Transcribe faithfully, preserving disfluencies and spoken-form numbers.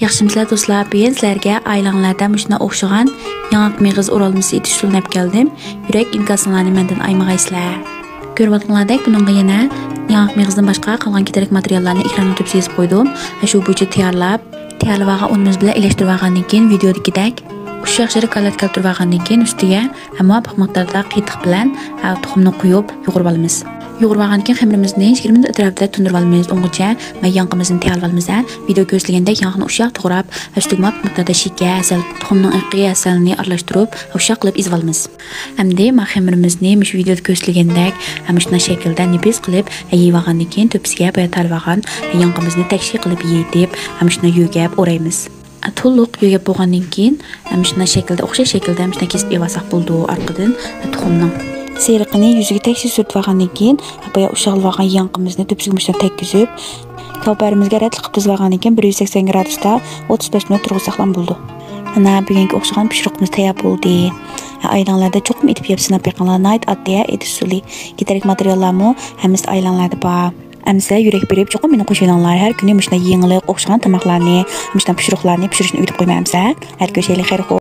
ياخشىمۇسىلەر دوستلار، بۈگۈن سىلەرگە ئائىلەڭلەردە مۇشۇنداق ئوخشىغان ياڭاق مېغىز ئورالمىسى ئېتىش ئۇسۇلىنى ئەپ كەلدىم. يۈرەك ئىنكاسىڭلارنى مەندىن ئايىمىغايسىلەر. كۆرۈۋاتقىنىڭلاردەك بۇنىڭغا يەنە ياڭاق مېغىزدىن باشقا قالغان كېتەرلىك ماتېرىياللارنى ئېكراننىڭ تۆپىسىگە يېزىپ قويدۇم. ۋە شۇ بويىچە تەييارلاپ، تەييارلىۋالغان ئۇنىمىز بىلەن ئىلەشتۈرۈۋالغاندىن كېيىن ۋىدېئودىكىدەك ئۇششاق شەكىلدە كاللات كەلتۈرۈۋالغاندىن كېيىن ئۈستىگە مۇۋاپىق مىقداردا قېتىق بىلەن، ھە، تۇخۇمنى قويۇپ يۇغۇرۇپ ئالىمىز. يۇغۇرۇپ ئالغاندىن كېيىن خېمىرىمىزنى يىگىرمە مىنۇت ئەتراپىدا تىندۇرۇپ ئالىمىز. ئۇنىڭغىچە مەن ياڭىقىمىزنى تەييارلاپ ئالىمىز، ھە. ۋىدېو كۆرسىتىلگەندەك ياڭىقنى ئۇششاق توغراپ، ئۈستىگە مۇۋاپىق مىقداردا شېكەر، ھەسەل، تۇخۇمنىڭ ئېقى، ھەسەلنى ئارىلاشتۇرۇپ، ئۇششاق قىلىپ ئېزىپ ئالىمىز. ئەمدى ما خېمىرىمىزنى مۇشۇ ۋىدېودا كۆرسىتىلگەندەك مۇشۇنداق شەكىلدە نېپىز قىلىپ يېيىپ ئالغاندىن كېيىن تۆپىسىگە بايا تەييارلىۋالغان ياڭىقىمىزنى تەكشى قىلىپ يېيىپ، مۇشۇنداق يۆگەپ ئورايمىز. تولۇق يۆگەپ بولغاندىن كېيىن، مۇشۇنداق شەكىلدە، ئوخشاش شەكىلدە مۇشۇنداق كېسىپ ئېلىۋالساق بولىدۇ. ئارقىدىن تۇخۇمنىڭ سېرىقىنى يۈزىگە تەكشى سۈرتۈپ ئالغاندىن كېيىن، بايا ئۇششاقلىۋالغان ياڭىقىمىزنى تۆپىسىگە مۇشۇنداق تەگكۈزۈپ، كاۋىپەرىمىزگە رەتلىك قىلىپ تىزىۋالغاندىن كېيىن، بىر يۈز سەكسەن گرادۇستا ئوتتۇز بەش مىنۇت تۇرغۇزساقلا بولىدۇ. مانا، بۈگۈنكى ئوخشىغان پىشۇرۇقىمىز تەييار بولدى. ئائىلەڭلەردە چوقۇم ئېتىپ يەپ سىناپ بېقىڭلار. ناھايىتى ئاددىي ئېتىش ئۇسۇلى. كېتەرلىك ماتېرىياللارمۇ ھەممىسى ئائىلەڭلەردە بار. ئەمىسە يۈرەك بېرىپ چوقۇم مېنى قوشۇۋېلىڭلار. ھەر كۈنى مۇشۇنداق يېڭىلىق، ئوخشىغان تاماقلارنى، مۇشۇنداق پىشۇرۇقلارنى پىشۇرۇشنى ئۆگىتىپ قويماي ئەمىسە. ھەر كۆرۈشەيلى، خەير خوش.